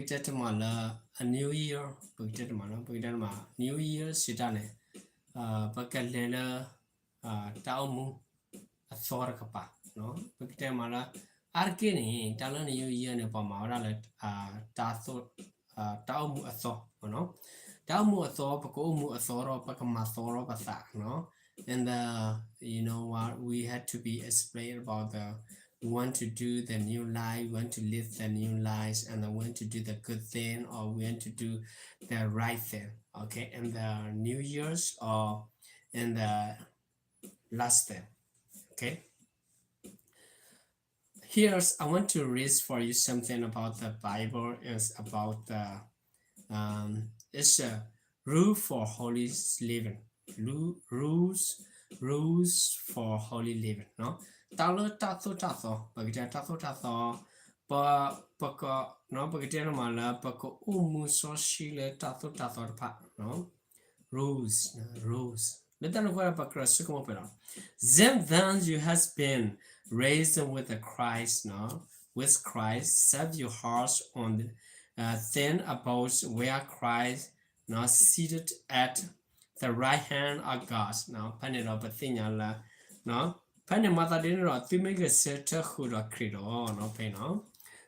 ပကတဲတမံၤလၢ a new year, ပကတဲတမံၤလၢ ပကတဲတမံၤ new year စံးတၢ်န့ၣ် ပကလဲၤလၢ တၢ်အိၣ်မူအသီတကပၤ, ပကတဲတမံၤလၢ အါတက့ၢ်န့ၣ် တၢ်လၢ new year န့ၣ် ပှၤမၤဝဲဒၣ်လၢ တၢ်အိၣ်မူအသီ, တၢ်အိၣ်မူအသီ ပကအိၣ်မူအသီထီၣ် ပကမၤသီထီၣ်ပသး and the, you know what, we had to be explained about the, we want to do the new life, we want to live the new life, and then we want to do the good thing, or we want to do the right thing, okay, in the New Year's or in the last thing, okay. Here's, I want to read for you something about the Bible. It's about the, um, it's a rule for holy living. Ru-, rules, rules for holy living တၢ်လၢတၢ်သိၣ်တၢ်သီ, ပကတဲတၢ်သိၣ်တၢ်သီ, ပ, ပက, ပကတဲန့ၣ်မးလၢ ပကအိၣ်မူစီဆှံလၢတၢ်သိၣ်တၢ်သီတဖၣ် rules, rules လၢတၢ်န့ၣ်အဃိ ပကြၢးဆိကမိၣ်ဖဲလီၤ. Since then you has been raised with the Christ, with Christ, set your hearts on, uh, things above where Christ, sitteth at the right hand of God. ဖဲန့ၣ်ဒီးပသ့ၣ်ညါလၢ ဖဲန့ၣ်မၤသးဒ်န့ၣ်ဒီး သုမ့ၢ်ဂဲၤဆၢထၢၣ်ဃုာ်ဒီးခရံာ်ဒီး ဖဲန့ၣ်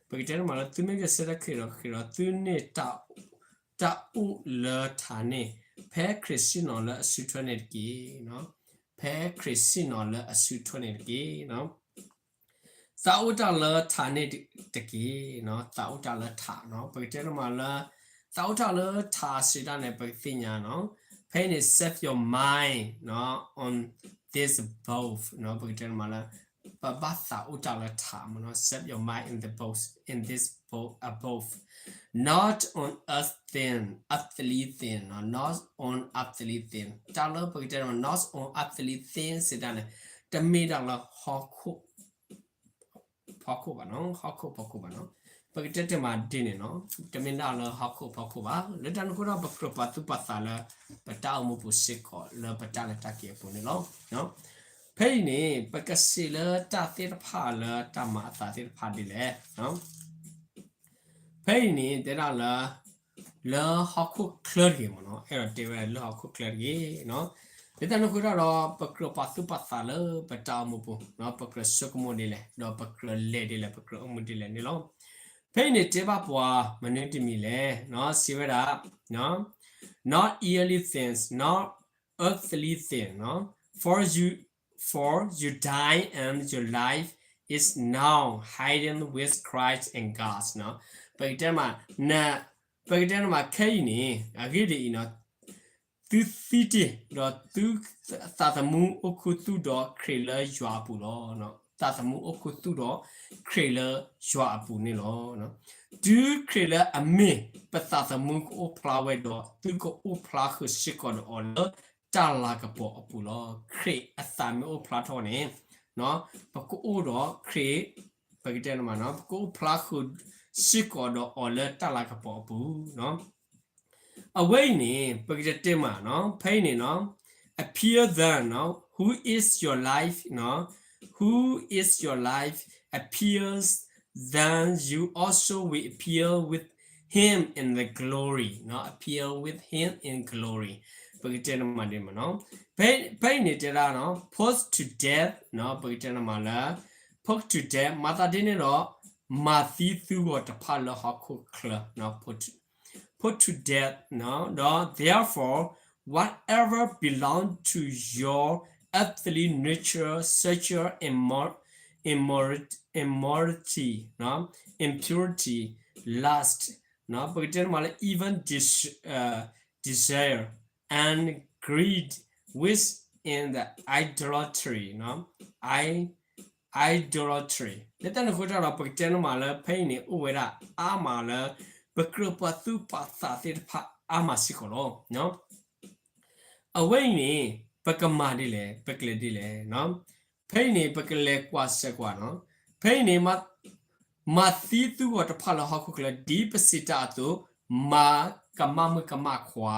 ပကတဲန့ၣ်မးလၢ သုမ့ၢ်ဂဲၤဆၢထၢၣ်ခရံာ်ဒီးခရံာ်ဒီး သုန့ၢ် တၢ်အိၣ်လၢထးန့ၣ် ဖဲခရံာ်ဆ့ၣ်နီၤလၢအစုထွဲန့ၣ်တက့ၢ်. ဖဲခရံာ်ဆ့ၣ်နီၤလၢအစုထွဲန့ၣ်တက့ၢ်. သးအိၣ်တၢ်လၢထးန့ၣ်တက့ၢ်. သးအိၣ်တၢ်လၢထး, ပကတဲန့ၣ်မးလၢ သးအိၣ်တၢ်လၢထးစံးတၢ်န့ၣ် ပကသ့ၣ်ညါနီၤ. ဖဲအံၤန့ၣ် set your mind on this above ပကတဲန့ၣ်မးလၢ ပဘၣ်သးအိၣ်တၢ်လၢထးမးနီၤ. Set your mind in the above, in this above, not on earth thing, earthly thing, not on earthly thing. တၢ်လၢပကတဲန့ၣ်မး not on earthly thing စံးတၢ်န့ၣ် တမ့ၢ်ဒၣ်လၢဟီၣ်ခိၣ် ဖီခိၣ်ဘၣ်နီၤ, ဟီၣ်ခိၣ်ဖီခိၣ်ဘၣ်နီၤ. ပကတဲတမံၤဒ်န့ၣ်နီၤ, တမ့ၢ်ဒၣ်လၢဟီၣ်ခိၣ်ဖီခိၣ်ဘၣ်. လၢတၢ်န့ၣ်အဃိဒီး ပကြၢးပာ်သူၣ်ပာ်သးလၢ ပတၢ်အိၣ်မူပူၤစ့ၢ်ကီး လၢပတၢ်လဲၤတၢ်က့ၤအပူၤန့ၣ်လီၤ. ဖဲအံၤန့ၣ် ပကစံးလၢတၢ်သ့ၣ်တဖၣ်လၢတၢ်မၤအသးသ့ၣ်တဖၣ်ဒ်လဲၣ်. ဖဲအံၤန့ၣ် တဲဒၣ်လၢ လၢဟီၣ်ခိၣ်ချၢတဂ့ၤမးနီၤ, အဲၣ်ဒိးတဲဝဲလၢဟီၣ်ခိၣ်ချၢတဂ့ၤ. လၢတၢ်န့ၣ်အဃိဒီး ပကြၢးပာ်သူၣ်ပာ်သးလၢပတၢ်အိၣ်မူပူၤ, ပကြၢးဆိကမိၣ်ဒ်လဲၣ်, ဒီးပကြၢးလဲၤဒ်လဲၣ်, ပကြၢးအိၣ်မူဒ်လဲၣ်န့ၣ်လီၤ. ဖဲအံၤန့ၣ်တဲဘၣ်ပှၤမနုၤတမံၤလဲၣ်, စံးဝဲဒၣ် not earthly things, not earthly things, for you, for you die and your life is now hidden with Christ in God. ပကတဲမး ပကတဲန့ၣ်မး ခဲအံၤန့ၣ် အဂ့ၢ်ဒ်အံၤနီၤ, သုသံတ့ၢ် ဒီးသုသးသမူအိၣ်ခူသူၣ်ဒီးခရံာ်လၢယွၤအပူၤလီၤ. သးသမူအိၣ်ခူသူၣ်ဒီးခရံာ်လၢယွၤအပူၤန့ၣ်လီၤ. တုၤခရံာ်လၢအမ့ၢ်ပသးသမူကအိၣ်ဖျါဝဲဒီး သုကအိၣ်ဖျါဃုာ်စ့ၢ်ကီးဒီးအီၤလၢတၢ်လၤကပီၤအပူၤလီၤ. ခရံာ်အသးမ့ၢ်အိၣ်ဖျါထီၣ်န့ၣ် ပကအိၣ်ဒီးခရံာ်, ပကတဲန့ၣ်မးနီၤ, ပကအိၣ်ဖျါဃုာ်စ့ၢ်ကီးဒီးအီၤလၢတၢ်လၤကပီၤအပူၤ. အဝဲအံၤန့ၣ် ပကတဲတ့ၢ်မးနီၤ, ဖဲအံၤန့ၣ်နီၤ, appear then, who is your life, who is your life appears, then you also will appear with him in the glory, appear with him in glory. ပကတဲန့ၣ်မးဒ်မးနီၤ, ဖဲအံၤန့ၣ်တဲဒၣ်နီၤ, put to death, ပကတဲန့ၣ်မးလၢ put to death မၤသးဒ်န့ၣ်ဒီး မၤသံသုဂီၢ်တဖၣ်လၢဟီၣ်ခိၣ်ချၢ, put to death, ဒီး therefore whatever belong to your earthly nature, sexual immorality, impurity, lust, ပကတဲန့ၣ်မးလၢ even desire and greed, which in the idolatry, idolatry. လၢတၢ်န့ၣ်အဃိတၢ်ဒီး ပကတဲန့ၣ်မးလၢ ဖဲအံၤန့ၣ် အိၣ်ဝဲဒၣ်အါမးလၢ ပကြၢးပာ်သူၣ်ပာ်သးသ့ၣ်တဖၣ်အါမးစ့ၢ်ကီးလီၤ. အဝဲအံၤန့ၣ် ပကမၤဒ်လဲၣ်, ပကလဲၤဒ်လဲၣ်. ဖဲအံၤန့ၣ် ပကလဲၤကွၢ်ဆၢကွၢ်နီၤ, ဖဲအံၤန့ၣ် မၤသံသုဂီၢ်တဖၣ်လၢဟီၣ်ခိၣ်ချၢ ဒ်ပစံးတၢ်အသိး, မၤကမၣ်မုၣ်ကမၣ်ခွါ,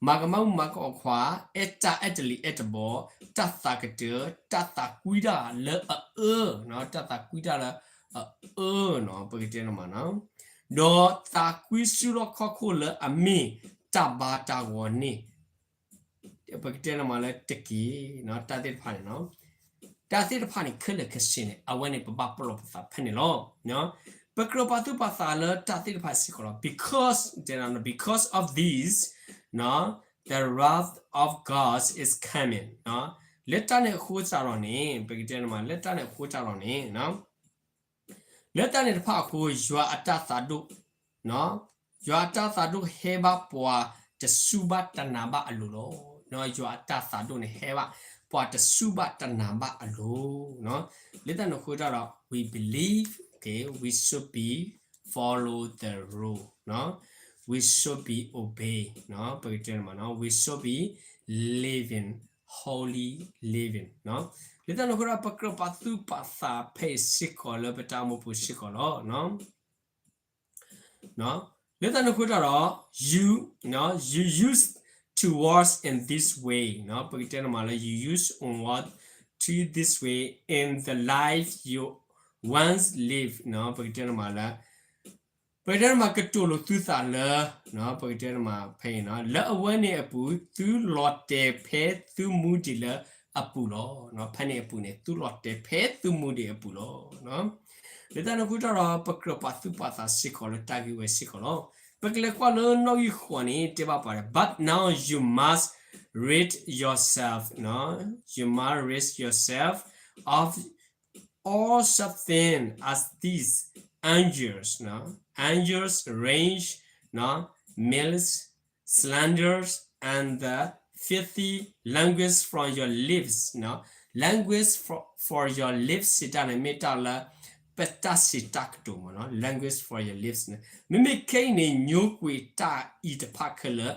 မၤကမၣ်မုၣ်ကမၣ်ခွါ, အဲၣ်တၢ်အဲၣ်တလံၤအဲၣ်တဘီ, တၢ်သးကတၢၢ်, တၢ်သးကွံတၢ်လၢအအၢ, တၢ်သးကွံတၢ်လၢအအၢနီၤ, ပကတဲန့ၣ်မးနီၤ. ဒီးသးကွံဆူလီၢ်ခီၣ်ခိၣ်လၢအမ့ၢ်တၢ်ဘါတၢ်ဂီၤန့ၣ် ပကတဲန့ၣ်မးလၢတက့ၢ်, တၢ်သ့ၣ်တဖၣ်န့ၣ်, တၢ်သ့ၣ်တဖၣ်န့ၣ် ခဲလၢာ်ခဲဆ့န့ၣ် အဝဲန့ၣ်ပဘၣ်ပလီၢ်ပသးဖဲန့ၣ်လီၤ. ပကြၢးပာ်သူၣ်ပာ်သးလၢတၢ်သ့ၣ်တဖၣ်စ့ၢ်ကီးလီၤ. Because, because of this, the wrath of God is coming. လၢတၢ်န့ၣ်အဃိသတးဒီးန့ၣ် ပကတဲန့ၣ်မး လၢတၢ်န့ၣ်အဃိသတးဒီးန့ၣ် လၢတၢ်န့ၣ်တဖၣ်အဃိ ယွၤအတၢ်သးဒိၣ်, ယွၤအတၢ်သးဒိၣ်ဟဲဘၣ်ပှၤတစူၢ်ဘၣ်တနာ်ဘၣ်အလိၤလီၤ. ယွၤအတၢ်သးဒိၣ်န့ၣ်ဟဲဘၣ် ပှၤတစူၢ်ဘၣ်တနာ်ဘၣ်အလိၤ, လၢတၢ်န့ၣ်အဃိတၢ်ဒီး we believe, okay, we should be follow the rule, we should be obey, ပကတဲန့ၣ်မး we should be living holy living. လၢတၢ်န့ၣ်အဃိဒီး ပကြၢးပာ်သူၣ်ပာ်သးဖဲအံၤစ့ၢ်ကီးလၢပတၢ်အိၣ်မူပူၤစ့ၢ်ကီးလီၤ. လၢတၢ်န့ၣ်အဃိတၢ်ဒီး you, you use to walk in this way, ပကတဲန့ၣ်မးလၢ you use on what to this way in the life you once lived, ပကတဲန့ၣ်မးလၢ ပကတဲန့ၣ်မး ကတိၤလိာ်သုသးလၢ ပကတဲန့ၣ်မးဖဲအံၤ လၢအဝဲန့ၣ်အပူၤ သုလီၤတဲာ်ဖဲသုမူဒံးလၢအပူၤလီၤ. ဖဲန့ၣ်အပူၤန့ၣ် သုလီၤတဲာ်ဖဲသုမူဒံးအပူၤလီၤ. လၢတၢ်န့ၣ်အဃိတၢ်ဒီး ပကြၢးပာ်သူၣ်ပာ်သးစ့ၢ်ကီးလၢတၢ်ဂ့ၢ်ဝဲစ့ၢ်ကီးလီၤ. ပကလဲၤကွၢ်လၢနီၣ်ဂံၢ်ဃိးန့ၣ် တဲဘၣ်ပှၤဒီး but now you must rid yourself, you must rid yourself of all such things as these, anger, anger, rage, malice, slander, and the filthy language from your lips, language for, for your lips စံးတၢ်န့ၣ် မ့ၢ်တၢ်လၢ ပတၢ်စံးတၢ်ကတိၤမး language for your lips န့ၣ် မ့မ့ၢ်ခဲအံၤန့ၣ် ညိကွံာ်တၢ်အံၤတဖၣ်ခဲလၢာ်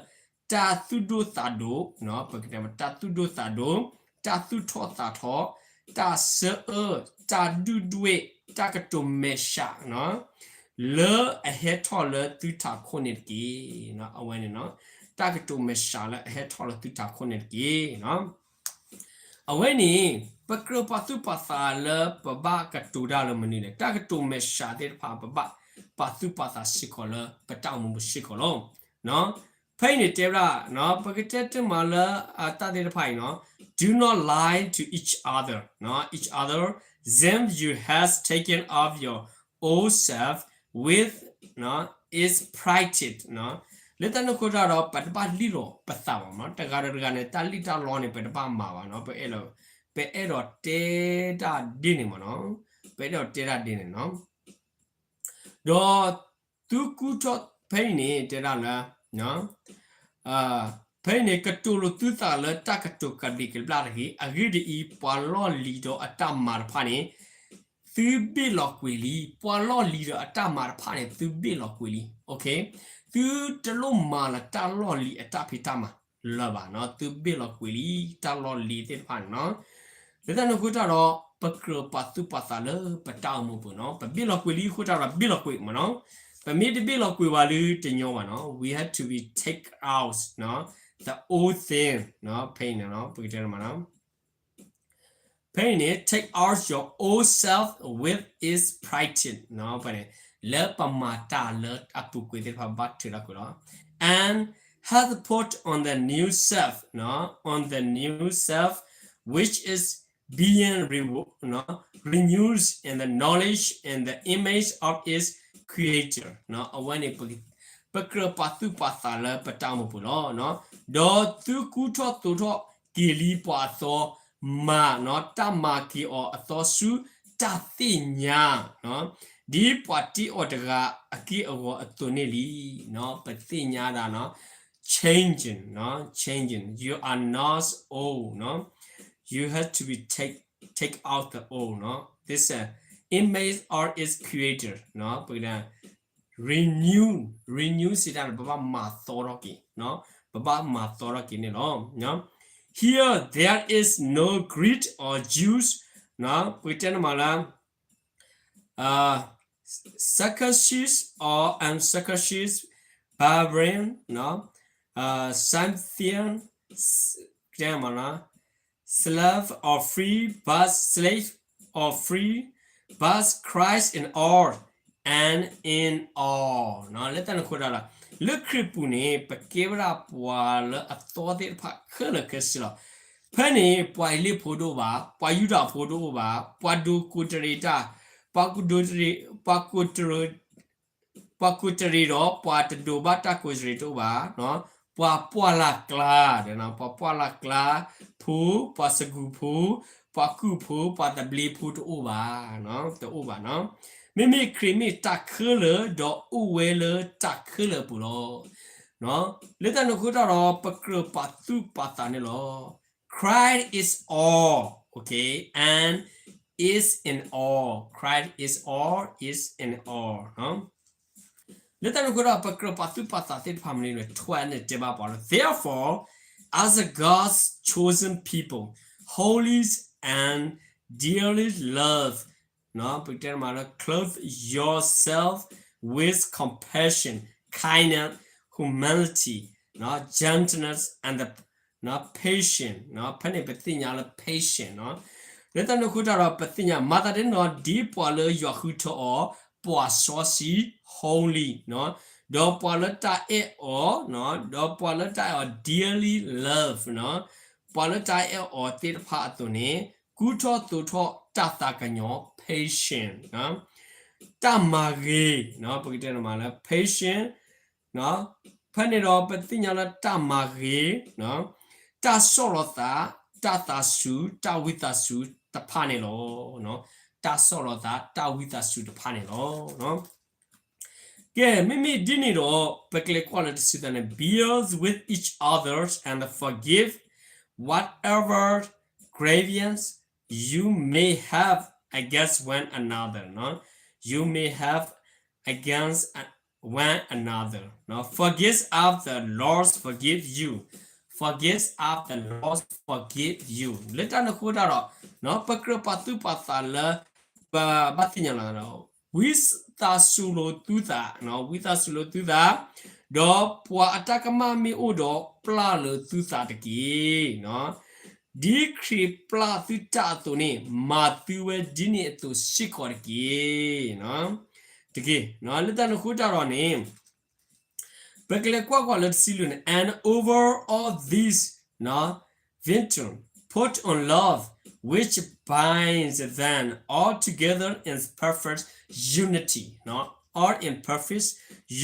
တၢ်သူၣ်ဒိၣ်သးဒိၣ်, ပကတဲ တၢ်သူၣ်ဒိၣ်သးဒိၣ်, တၢ်သူၣ်ထီၣ်သးထီၣ်, တၢ်စၢအၢ, တၢ်ဒုၣ်ဒွဲၣ်, တၢ်ကတိၤမဲာ်ဆှး လၢအဟဲထီၣ်လၢသုထးခိၣ်န့ၣ်တက့ၢ်. အဝဲန့ၣ် တၢ်ကတိၤမဲာ်ဆှးလၢအဟဲထီၣ်လၢသုထးခိၣ်န့ၣ်တက့ၢ်. အဝဲန့ၣ် ပကြၢးပာ်သူၣ်ပာ်သးလၢပဘၣ်ကတိၤတၢ်လၢမနုၤလဲၣ်. တၢ်ကတိၤမဲာ်ဆှးသ့ၣ်တဖၣ် ပဘၣ်ပာ်သူၣ်ပာ်သးစ့ၢ်ကီးလၢပတၢ်အိၣ်မူပူၤစ့ၢ်ကီးလီၤ. ဖဲအံၤန့ၣ်တဲဝဲဒၣ် ပကတဲတမးလၢအတၢ်သ့ၣ်တဖၣ်အံၤ do not lie to each other, each other, since you have taken off your old self with its practice. လၢတၢ်န့ၣ်အဃိတၢ်ဒီး ပတဘၣ်လံၣ်လီၤပသးဘၣ်မး တဂၤဒီးတဂၤန့ၣ် တၢ်လံၣ်တၢ်လီန့ၣ် ပတဘၣ်မၤဘၣ်နီၤ ပအဲၣ်ဒိးတဲတၢ်ဒ်န့ၣ်မးနီၤ ပအဲၣ်ဒိးတဲတၢ်ဒ်န့ၣ်နီၤ ဒီးသုကူထီၣ်ဖဲအံၤန့ၣ် တဲဒၣ်လၢ ဖဲအံၤန့ၣ် ကတိၤလိာ်သုသးလၢတၢ်ကတိၤကဘျံးကဘျၣ်တဂ့ၤ. အဂ့ၢ်ဒ်အံၤ, ပှၤလီၢ်လံၤဒီးအတၢ်မၤတဖၣ်န့ၣ် သုဘ့ၣ်လီၤကွံာ်လံ. ပှၤလီၢ်လံၤဒီးအတၢ်မၤတဖၣ်န့ၣ် သုဘ့ၣ်လီၤကွံာ်လံ. သုတလိၣ်မၤလၢတၢ်လီၢ်လံၤအတၢ်ဖံးတၢ်မၤလၢၤဘၣ်နီၤ. သုဘ့ၣ်လီၤကွံာ်လံ တၢ်လီၢ်လံၤသ့ၣ်တဖၣ်န့ၣ်နီၤ. လၢတၢ်န့ၣ်အဃိတၢ်ဒီး ပကြၢးပာ်သူၣ်ပာ်သးလၢပတၢ်အိၣ်မူပူၤနီၤ. ပဘ့ၣ်လီၤကွံာ်လံအဃိတၢ်ဒီး ဘ့ၣ်လီၤကွံာ်မးနီၤ. ပမ့ၢ်တဘ့ၣ်လီၤကွံာ်ဘၣ်လၢတညီဘၣ်နီၤ. We have to be take out the old thing ဖဲအံၤန့ၣ် ပကတဲမးနီၤ ဖဲအံၤန့ၣ် take out your old self with its practice ဖဲန့ၣ် လၢပမၤတၢ်လၢအပူၤကွံာ်သ့ၣ်တဖၣ်ဘၣ်ထုးထီၣ်ကွံာ်လီၤ. And have put on the new self, on the new self, which is being renewed in the knowledge and the image of its creator. အဝဲန့ၣ် ပကြၢးပာ်သူၣ်ပာ်သးလၢပတၢ်အိၣ်မူပူၤလီၤ. ဒီးသုကူထီၣ်သိးထီၣ်က့ၤလံပှၤအသီ မၤ တၢ်မၤက့ၤအီၤအသီဆူတၢ်သ့ၣ်ညါ ဒ်ပှၤတ့အီၤတဂၤအက့ၢ်အဂီၤအသိးန့ၣ်လံ. ပသ့ၣ်ညါဒၣ် changing, changing, you are not old, you have to be take, take out the old, this image of its creator, ပကတဲ renew, renew စံးတၢ်န့ၣ် ပဘၣ်မၤသီထီၣ်က့ၤ, ပဘၣ်မၤသီထီၣ်က့ၤန့ၣ်လီၤ. Here there is no Greek or Jews, ပကတဲန့ၣ်မးလၢ circumcised or uncircumcised, barbarian, Scythian, slave or free, but slave or free, but Christ in all, and in all လၢတၢ်န့ၣ်အဃိတၢ်ဒီး လၢခရံာ်ပူၤန့ၣ် ပကဲဝဲဒၣ်ပှၤလၢအသီသ့ၣ်တဖၣ်ခဲလၢာ်ခဲဆ့လီၤ. ဖဲန့ၣ် ပှၤဟ့းလ့ၣ်ဖိတအိၣ်ဘၣ်, ပှၤယူဒၤဖိတအိၣ်ဘၣ်, ပှၤဒိးကိးတရံးတၢ်, ပှၤဒိးတရံး, ပှၤကိးတရံး, ပှၤကိးတရံးဒီးပှၤတဒိးဘၣ်တၢ်ကိးတရံးတအိၣ်ဘၣ်, ပှၤပှၢ်လၢ်ကျါ, ပှၤပှၢ်လၢ်ကျါဖိ, ပှၤစကူးဖိ, ပှၤကူၣ်ဖိ, ပှၤသဘျ့ဖိတအိၣ်ဘၣ်, တအိၣ်ဘၣ်နီၤ. မ့မ့ၢ်ခရံာ်မ့ၢ်တၢ်ခဲလၢာ် ဒီးအိၣ်ဝဲလၢတၢ်ခဲလၢာ်အပူၤလီၤ. လၢတၢ်န့ၣ်အဃိတၢ်ဒီး ပကြၢးပာ်သူၣ်ပာ်သးန့ၣ်လီၤ. Christ is all, okay, and is in all. Christ is all, is in all. လၢတၢ်န့ၣ်အဃိဒီး ပကြၢးပာ်သူၣ်ပာ်သးသ့ၣ်တဖၣ်မနုၤလဲၣ် twelve န့ၣ်တဲဘၣ်ပှၤလၢ Therefore, as a God's chosen people, holy and dearly loved, ပကတဲမးလၢ clothe yourself with compassion, kindness, humility, gentleness, and the patient. ဖဲန့ၣ်ပသ့ၣ်ညါလၢ patient နီၤ. လၢတၢ်န့ၣ်အဃိတၢ်ဒီး ပသ့ၣ်ညါ မၤသးဒ်န့ၣ်ဒီး ဒ်ပှၤလၢယွၤဃုထၢအီၤ ပှၤစီဆှံ holy နီၤ, ဒီးပှၤလၢတၢ်အဲၣ်အီၤ, ဒီးပှၤလၢတၢ်အဲၣ်အီၤ dearly love နီၤ, ပှၤလၢတၢ်အဲၣ်အီၤသ့ၣ်တဖၣ်အသိးန့ၣ် ကူထီၣ်သိးထီၣ်တၢ်သးကညီၤ patient နီၤ, တၢ်မၤဂ့ၤ, ပကတဲမးလၢ patient ဖဲန့ၣ်ဒီးပသ့ၣ်ညါလၢတၢ်မၤဂ့ၤ, တၢ်ဆီၣ်လီၤသး, တၢ်သးစူၤ, တၢ်ဝံသးစူၤတဖၣ်န့ၣ်လီၤ. တၢ်ဆီၣ်လီၤသး, တၢ်ဝံသးစူၤတဖၣ်န့ၣ်လီၤ. ကဲ, မ့မ့ၢ်ဒ်န့ၣ်ဒီး ပကလဲၤကွၢ်လၢတဆံသၢန့ၣ် bear with each other and forgive whatever grievance you may have against one another, no? You may have against one another, no? Forgive as the Lord forgive you. Forgive as the Lord forgive you. လၢတၢ်န့ၣ်အဃိတၢ်ဒီး ပကြၢးပာ်သူၣ်ပာ်သးလၢ ပဘၣ်သ့ၣ်ညါလီၤ ဝံသးစူၤလိာ်သုသး, ဝံသးစူၤလိာ်သုသး, ဒီးပှၤအတၢ်ကမၣ်မ့ၢ်အိၣ်ဒီးပျၢ်လိာ်သုသးတက့ၢ်. ဒ်ခရံာ်ပျၢ်သုတၢ်အသိးန့ၣ် မၤသုဝဲဒ်န့ၣ်အသိးစ့ၢ်ကီးတက့ၢ်. တက့ၢ်, လၢတၢ်န့ၣ်အဃိတၢ်ဒီးန့ၣ် ပကလဲၤကွၢ်ကွၢ်လၢတဆံလွံၢ်န့ၣ်, and over all these, နော်, Victor, put on love, which binds them all together in perfect unity, နော်, all in perfect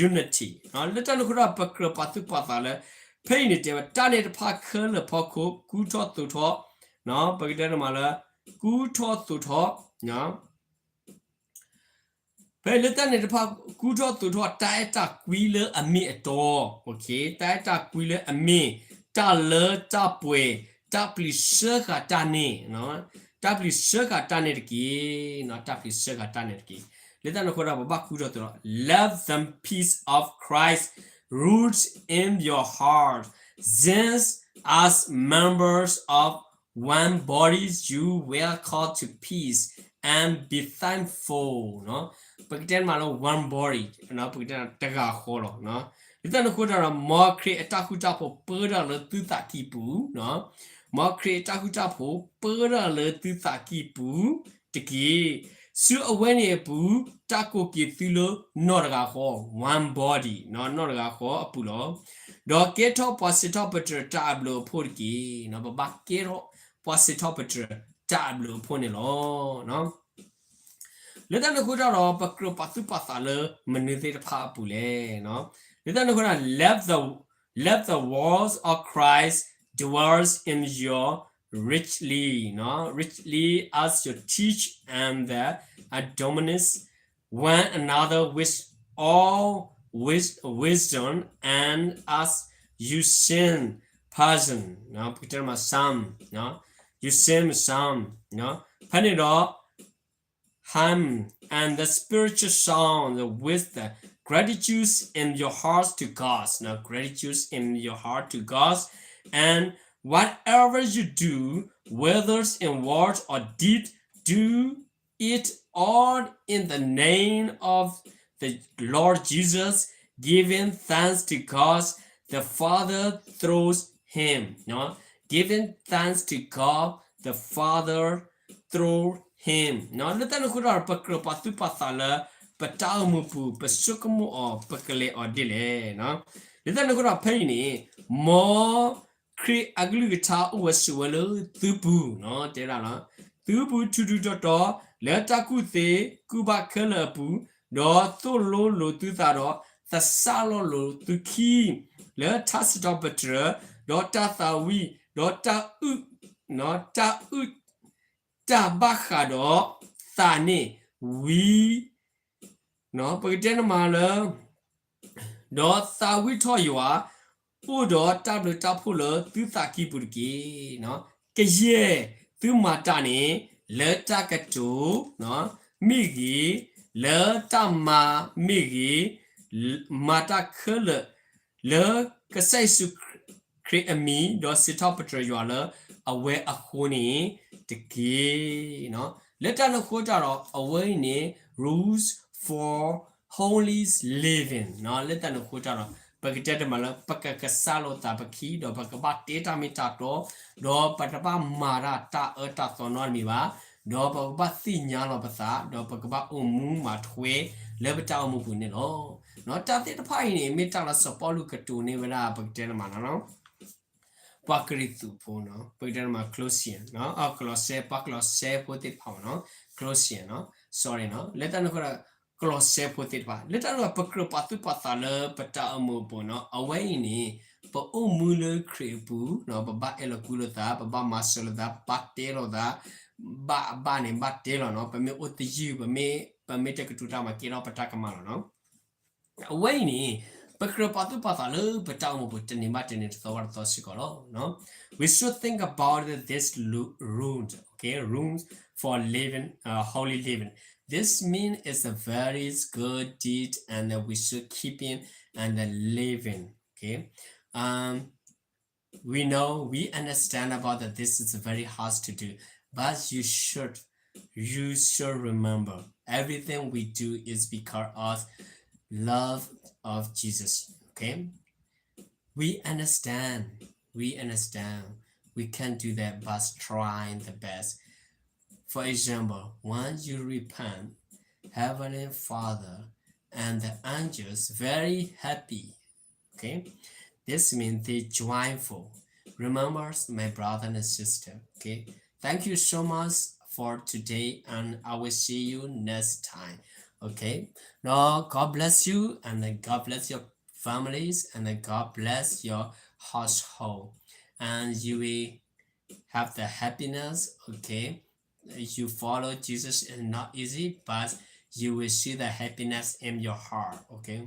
unity, နော်. လၢတၢ်န့ၣ်အဃိဒီး ပကြၢးပာ်သူၣ်ပာ်သးလၢ ဖဲအံၤန့ၣ်တဲဝဲ တၢ်န့ၣ်တဖၣ်ခဲလၢာ်အဖီခိၣ် ကူထီၣ်သိးထီၣ်, နော်, ပကတဲမးလၢ ကူထီၣ်သိးထီၣ်, နော် ဖဲလၢတၢ်န့ၣ်တဖၣ် ကူထီၣ်သိးထီၣ် တၢ်အဲၣ်တၢ်ကွံလၢအမ့ၢ်အတီ, တၢ်အဲၣ်တၢ်ကွံလၢအမ့ၢ် တၢ်လၢတၢ်ပှဲၤ, တၢ်ပျံၤစၢဃာ်တၢ်န့ၣ်, တၢ်ပျံၤစၢဃာ်တၢ်န့ၣ်တက့ၢ်, တၢ်ပျံၤစၢဃာ်တၢ်န့ၣ်တက့ၢ်. လၢတၢ်န့ၣ်အဃိဒီး ပဘၣ်ကူထီၣ်သိးထီၣ်, let the peace of Christ rule in your heart, since as members of one body you were called to peace and be thankful, နော်. ပကတဲမးလၢ one body, ပကတဲတဂၤဃီလီၤ. လၢတၢ်န့ၣ်အဃိဒီး မ်ခရံာ်အတၢ်ဃူတၢ်ဖိးပၢတၢ်လၢသုသးကံၢ်ပူၤ, မ်ခရံာ်အတၢ်ဃူတၢ်ဖိးပၢတၢ်လၢသုသးကံၢ်ပူၤတက့ၢ်. ဆူအဝဲန့ၣ်အပူၤ တၢ်ကိးက့ၤသုလၢနီၢ်တဂၤဃီ, one body, နီၢ်တဂၤဃီအပူၤလီၤ. ဒီးကဲထီၣ်ပှၤစံးထီၣ်ပတြၢၤတၢ်အဘျုးအဖှိၣ်တက့ၢ်. ပဘၣ်ကဲထီၣ်ပှၤစံးထီၣ်ပတြၢၤတၢ်အဘျုးအဖှိၣ်န့ၣ်လီၤ. လၢတၢ်န့ၣ်အဃိတၢ်ဒီး ပကြၢးပာ်သူၣ်ပာ်သးလၢမနုၤသ့ၣ်တဖၣ်အပူၤလဲၣ်. လၢတၢ်န့ၣ်အဃိတၢ် let the, let the words of Christ dwells in you richly, richly as you teach and admonish one another with all wis-, wisdom and as you sing psalm, ပကတဲမး psalm, you sing psalm, ဖဲန့ၣ်ဒီး hymn and the spiritual song with the gratitude in your hearts to God, နော်, gratitude in your heart to God, and whatever you do, whether in word or deed, do it all in the name of the Lord Jesus, giving thanks to God the Father through him, နော်, giving thanks to God the Father through him, နော်. လၢတၢ်န့ၣ်အဃိဒီး ပကြၢးပာ်သူၣ်ပာ်သးလၢ ပ ပတၢ်အိၣ်မူပူၤ ပဆိကမိၣ်အီၤ ပကလဲၤအီၤဒ်လဲၣ်. လၢတၢ်န့ၣ်အဃိဒီးဖဲအံၤန့ၣ် မ်ခရံာ်အကလုၢ်ကထါအိၣ်ဝဲဆိးဝဲလၢသုပူၤ, တဲဒၣ်လီၤ. သုပူၤထူထူတီတီ လၢတၢ်ကူၣ်သ့ကူၣ်ဘၣ်ခဲလၢာ်အပူၤ, ဒီးသိၣ်လိလိာ်သုသးဒီး သဆၣ်လီၤလိာ်သုခံ လၢတၢ်စံးထီၣ်ပတြၢၤ, ဒီးတၢ်သးဝံၣ်, ဒီးတၢ်အုၣ်, တၢ်အုၣ် တၢ်ဘၣ်ဃးဒီးသးန့ၣ်ဝံၤ, ပကတဲန့ၣ်မးလၢ ဒီးသးဝံၣ်ထီၣ်ယွၤ အိၣ်ဒီးတၢ်ဘျုးတၢ်ဖှိၣ်လၢသုသးကံၢ်ပူၤတက့ၢ်. ကယဲၢ်သုမၤတၢ်န့ၣ် လၢတၢ်ကတိၤမ့ၢ်ဂ့ၤ, လၢတၢ်မၤမ့ၢ်ဂ့ၤ, မၤတၢ်ခဲလၢာ် လၢကစၢ်ယ့ၣ်ၡူးခရံာ်အမံၤ ဒီးစံးထီၣ်ပတြၢၤယွၤလၢအဝဲအဃိန့ၣ်တက့ၢ်. လၢတၢ်န့ၣ်အဃိတၢ်ဒီး အဝဲအံၤန့ၣ် rules for holy living လၢတၢ်န့ၣ်အဃိတၢ်ဒီး ပကတဲတမးလၢ ပကကစၢ်လိာ်သးပခံ ဒီးပကဘၣ်တဲတၢ်မ့ၢ်တၢ်တီ, ဒီးပတဘၣ်မၤတၢ်တၢ်အၢတၢ်သီနီတမံၤဘၣ်, ဒီးပကဘၣ်သ့ၣ်ညါလီၤပသး, ဒီးပကဘၣ်အိၣ်မူမၤထွဲလၢပတၢ်အိၣ်မူပူၤန့ၣ်လီၤ. တၢ်သ့ၣ်တဖၣ်အံၤန့ၣ် မ့ၢ်တၢ်လၢစီၤပီလူးကတိၤန့ၢ်ဝဲဒၣ် ပကတဲန့ၣ်မးနီၤ ပှၤကရံၣ်သူးဖိနီၤ, ပကတဲန့ၣ်မး Colossian နီၤ, အ Colossian, ပှၤ Colossian ဖိသ့ၣ်တဖၣ်မးနီၤ, Colossian နီၤ, sorry နီၤ, လၢတၢ်န့ၣ်အဃိဒီး Colossian ဖိသ့ၣ်တဖၣ် လၢတၢ်န့ၣ်အဃိ ပကြၢးပာ်သူၣ်ပာ်သးလၢပတၢ်အိၣ်မူအပူၤနီၤ, အဝဲအံၤန့ၣ် ပအိၣ်မူလၢခရံာ်အပူၤနီၤ, ပဘၣ်အဲၣ်လိာ်ကွံလိာ်သး, ပဘၣ်မၤစၢၤလိာ်သး, ပဘၣ်တဲလိာ်သး, ဘၣ်အဘၣ်န့ၣ် ဘၣ်တဲလီၤနီၤ, ပမ့ၢ်အိၣ်သယုၢ်, ပမ့ၢ်, ပမ့ၢ်တကတိၤတၢ်မၤကဲထီၣ်ပတၢ်ကမၣ်လီၤနီၤ. အဝဲအံၤန့ၣ် ပကြၢးပာ်သူၣ်ပာ်သးလၢပတၢ်အိၣ်မူပူၤ တနံၤဘၣ်တနံၤ တသီဘၣ်တသီစ့ၢ်ကီးလီၤ. We should think about this lu-, rules, okay, rules for living, uh, holy living. This mean is a very good deed, and then we should keep in and then living, okay. Um, we know, we understand about that this is very hard to do, but you should, you should remember, everything we do is because of love of Jesus, okay? We understand, we understand, we can't do that, but trying the best. For example, when you repent, Heavenly Father and the angels very happy. Okay, this means they joyful. Remember, my brother and sister. Okay, thank you so much for today, and I will see you next time. Okay, now God bless you, and then God bless your families, and then God bless your household, and you will have the happiness. Okay, you follow Jesus is not easy, but you will see the happiness in your heart. Okay,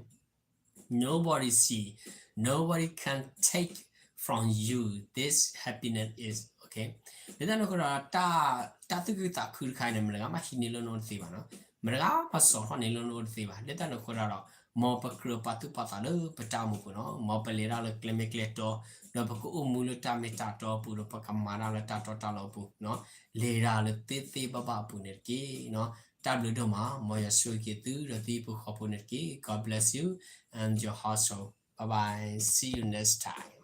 nobody see, nobody can take from you this happiness is, okay. လၢတၢ်န့ၣ်အဃိဒီး တၢ်, တၢ်သူၣ်ခုသးခုတခါန့ၣ် မတၤတဂၤမးဟံးန့ၢ်လၢနအိၣ်တသ့ဘၣ်နီၤ, မတၤတဂၤမးစိာ်ထီၣ်န့ၢ်လၢနအိၣ်တသ့ဘၣ်. လၢတၢ်န့ၣ်အဃိဒီး မ်ပကြၢးပာ်သူၣ်ပာ်သးလၢပတၢ်အိၣ်မူပူၤနီၤ, မ်ပလဲၤတၢ်လၢကျဲမ့ၢ်ကျဲတီ, ဒီးပကအိၣ်မူလၢတၢ်မ့ၢ်တၢ်တီအပူၤ, ဒီးပကမၤတၢ်လၢတၢ်တီတၢ်လိၤအပူၤနီၤ, လဲၤတၢ်လၢသ့သ့ဘၣ်ဘၣ်အပူၤန့ၣ်တက့ၢ်နီၤ. တၢ်ဘျုးဒိၣ်မး, မ်ယွၤဆိၣ်ဂ့ၤက့ၤသုဒီးသုဟံၣ်ဖိဃီဖိန့ၣ်တက့ၢ်. God bless you and your household. Bye bye. See you next time.